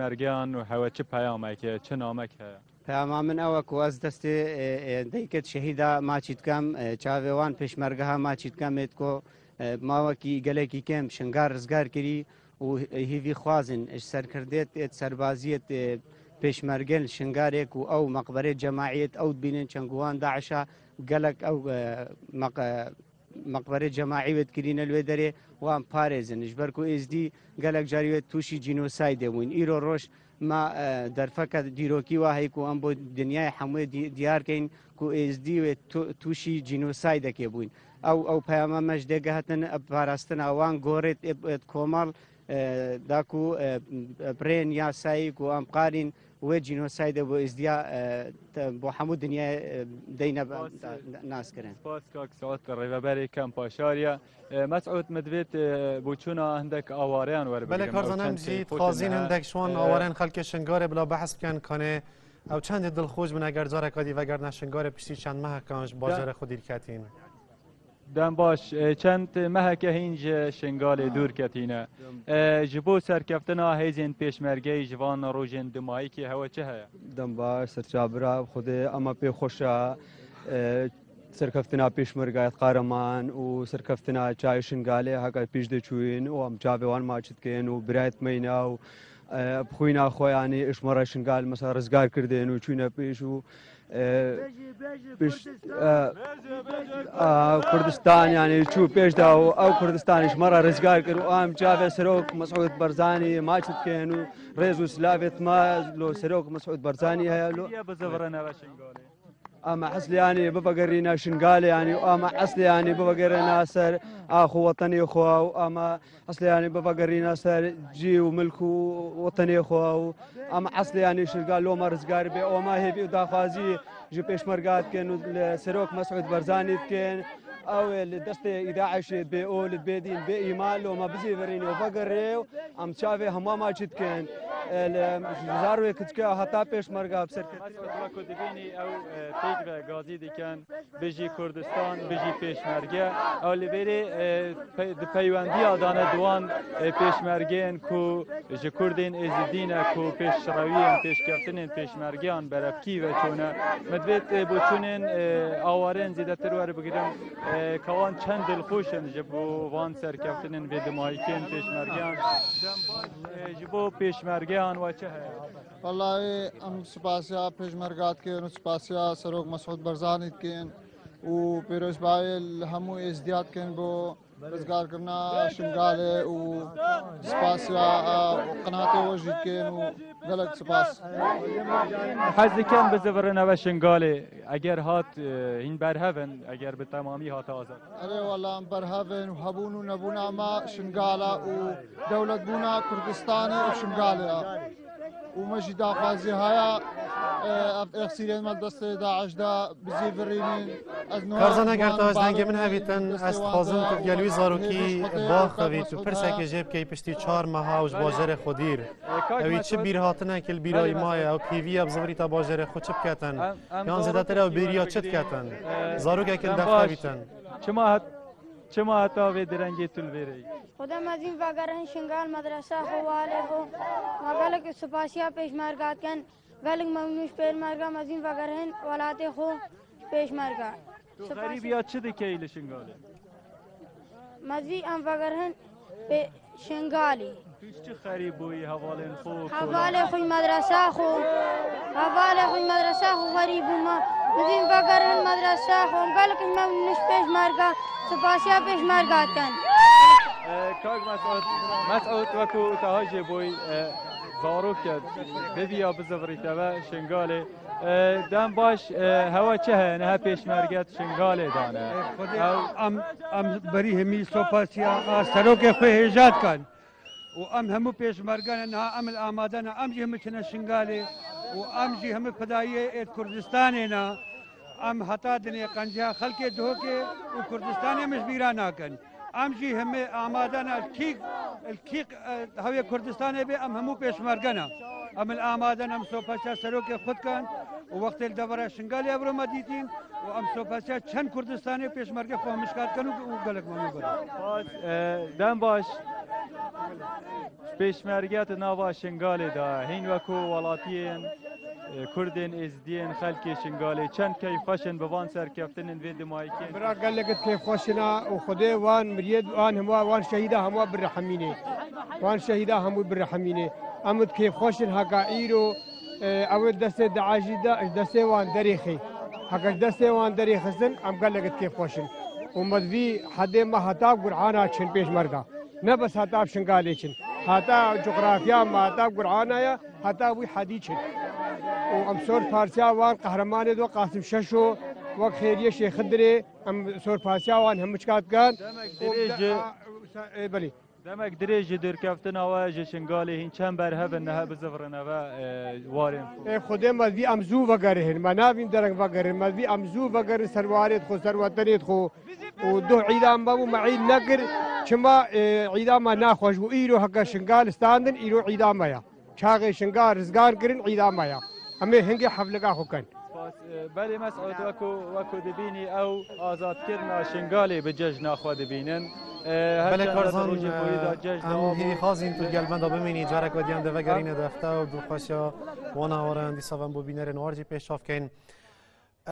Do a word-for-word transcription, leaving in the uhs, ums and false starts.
Pêşmergeyan û hewe çi peyamek e, çi namek heye? Peyama min ew e ku ez destê, e, e, dayikê şehîda maçî dikem, e, çavê wan pêşmergeha maçî dikem, ê ku, e, mawekî gelekî kêm Şingar rizgar kirî û hîvî xwazin ji serkirdê ê serbaziyê ê pêşmergên Şingarê ku ew meqberê cemaiyê ew dibînin çend ku wan DAIŞ'a gelek ew, e, meq-, e, meqberê cemaî wê dikirîne li wê derê wan parêzin. Ji ber ku êzdî gelek carî wê tûşî cînosaydê bûyn. Îro roj me, e, derfeke dîrokî wa heye ku em bo dinyayê hemûyê dî-, diyar keyn ku êzdî wê tu-, tûşî cînosaydekê bûyn. Ew, ew peyama me ji dê gihetin, e, parastina wan gorê ê, ê komal, e, da ku, e, bi rêyên yasayî ku em qarîn wê cînosaydê bo êzdiya, e, te-, bo hemû dinyayê, e, deyne be-, Spas, da-, e, nas kirin. Spas kak Saud, rêveberê Kempa Şariya. E, Mesud, min divêt, e, boçûna hindek awareyan were Belê, bigrim. Ew Karzanem çend jî têkoşin dixwazîn hindek ji wan, e, awareyên xelkê Şingarê bila behs bikin, kanê ew çendê dilxweş bin eger careka dî vegerine Şingarê piştî çend mehekan ji bajarê xwe dîr ketîn. Dem baş, e, çend meheke hîn ji Şingalê dûr ketîne. E, ji bo serkeftina hêzên pêşmergeyî ji van rojên dimayîkê hewe çi heye? Dem baş, serçavbira, Xwedê ema pê xweş e, e, serkeftina pêşmergayet Qareman û serkeftina çayê Şingalê heke pêş de çûyîn û em çavê wan maç dikin û birayet meyna û, e, bi xwîna xwe, yanî, ji me re Şingal mesela rizgar kirdin û çûne pêş û, e, pêş, e, a, Kurdistan, yanî, çû pêş de û ew Kurdistan ji me re rizgar kir û em çavê Serok Mesûd Barzanî maç dikin û rêz û silavê me lo Serok Mesûd Barzanî heye lo. Bizivirine ve Şingalê. Ama eslê, yanî, bivegerîne Şingalê, yanî, ama eslê, yanî, bivegerîne ser ax û wetenê xwe û ama eslê, yanî, bivegerîne ser cî û milk û wetenê xwe û ama eslê, yanî, Şingal loma rizgar bê. Û ama hêvî û daxwazî ji pêşmerga dikin û li Serok Mesûd Barzanî dikin. Ew ê li destê DAIŞê bê û li bê dîn, bê îman, loma bizîvirîne û vegerê û em çavê hema maçî dikin. E, li zarokê kiçike heta pêşmerga bi serketinê. Mesûd, wekî dibînî ew, e, pêk ve gazî dikin, bijî Kurdistan, bijî pêşmerge. Ew li vêrê, e, pe-, di peywendiya dane di wan, e, pêşmergeyên ku ji Kurdên Êzidî ne ku pêşrewiyên pêşkeftinên pêşmergeyan berevkî ve çûne. Min divêt, e, boçûnên, e, awarên zêdetir were bigirim, e, ka wan çend dilxweş in ji bo van serkeftinên bêdimayîkên pêşmergeyan. Dem baş, e, ji bo pêşmergeyan we çi heye? Wellahî, em spasiya pêşmerga dikin û spasiya Serok Mesûd Barzanî dikin û pêrozbahiyê li hemû êzdiya dikin bo rizgarkirina Şingalê û spasiya, a, qinatê we jî dikin û gelek spas. Hez dikin bizivirine ve Şingalê, eger hat, e, hîn berhev in, eger bi temamî hate azad. Erê, wela em berhev in û hebûn û nebûna me Şingala û dewletbûna Kurdistanê û Şingalê ye. Û me jî daxwazî heye, e, ev êxsîrên me destê DAIŞ de bizîvirînin. Ez niha Karzan, eger tu ez dengê min hevîtin, ez dixwazim tu gel wî zarokî baxivît û pirsekê jê bikey piştî çar meha û ji bajarê xwe dîr. Ewî çi bîrhatinekî li bîra wî maye, ew pêviya bi zivirîta bajarê xwe çi biketin? Yan zêdetir ew bêriya çi diketin? Zarokekî li dextevîtin. Çima het-, çima heta vê direngê tu li vê re yî? Xwedê mezîn vegerin Şingal, medresa xwe, walê xwe. Me gelek spasiya pêşmerga dikin. Gelek memnûn ji pêşmerga mezîn vegerin welatê xwe ji pêşmerga. Tu xerîbiya çi dikey li Şingalê? Mezî em vegerin pê Şingalî. Tu ji çi xerîb bûyî hevalên xwe û Hevalê xwe, medresa xwe. Hevalê xwe, medresa xwe xerîb bûme. Mezîn vegerin medresa xwe. Em gelek memnûn ji pêşmerga. Spasiya pêşmerga dikin. E, kak Mesûd, Mesûd, wekî te ha jê bûyî, e, zarok e, biviya bizivirîte ve Şingalê. E, dem baş, e, hewe çi heye? Niha pêşmerge di Şingalê de ne? Xwedê em, em berî hemî spasiya a serokê xwe hêja dikin. Û em hemû pêşmerge ne, niha em li amade ne, em jî hemû çine Şingalê û em jî hemû fidayiyê êd Kurdistanê ne. Em heta dinê qenciya xelkê Duhokê û Kurdistanê min ji bîra nakin. Em jî hemê amade ne, li kî, li kî, e, hewê Kurdistanê bê, em hemû pêşmerge ne. Em li amade ne, em sopaşa serokê xwe dikin û wextê li devera Şingalê ev ro me dîtîn û em sopaşa çend Kurdistanê pêşmerge xwe hemî şikar dikin û, û gelek memnûn bin. Baş, e, dem baş. Ji Pêşmerge di nava Şingalê de hîn wekû welatiyên, e, Kurdên Êzdiyên xelkê Şingalê çend keyfxweş in bi van serkeftinên vê dimayikên. Bira, gelek di keyfxweş in a û Xwedê wan miriyê wan hemû, wan şehîda hemû birehemînê. Wan şehîda hemû birehemînê. Em di keyfxweş in heka îro, e, ew ê destê DAIŞ'î de ji destê wan derêxê. Heka ji destê wan derêxistin, em gelek di keyfxweş in. Û me di vî hedê me heta Gur'ana çin pêşmerga. Ne bes heta bi Şingalê çin. Heta coğrafya me, heta Gur'ana ye, heta wî hedî çin. Û em sor parsiya wan qehremanê do Qasim Şeşo, wek Xêriye Şêxidirê, em sor parsiya wan hemiçka dikan. Demek Û dirêj de- e, belê. Demek dirêj ji dûrkeftina we ji Şingalê hîn çend berhev in niha bizivirine ve, e, warên xwe. Ê Xwedê me vî em zû vegerin, me navîn dereng vegerin, me vî em zû vegerin ser warê xwe, ser wetenê xwe. Û duh îda me bû, me îd nekir. Çima, e, îda me naxweş bû. Îro heke Şingal standin, îro îda me ya. Çaxê Şingal rizgar kirin, îda me ya. Em ê hingê heflika xwe ken. Spas. E, belê Mes'ud, wekû, wekû dibînî ew azadkirina Şingalê bi cejna xwe dibînin. E, her Belê çend Karzan, rojê boyî de e, cejn em dewam hîvî bû. Xazîn tu gel benda bimînî, carek we diyan de vegerîne defte û dilxweşiya wana waran dîsa ve em bo bînerên war jî pêşav keyn.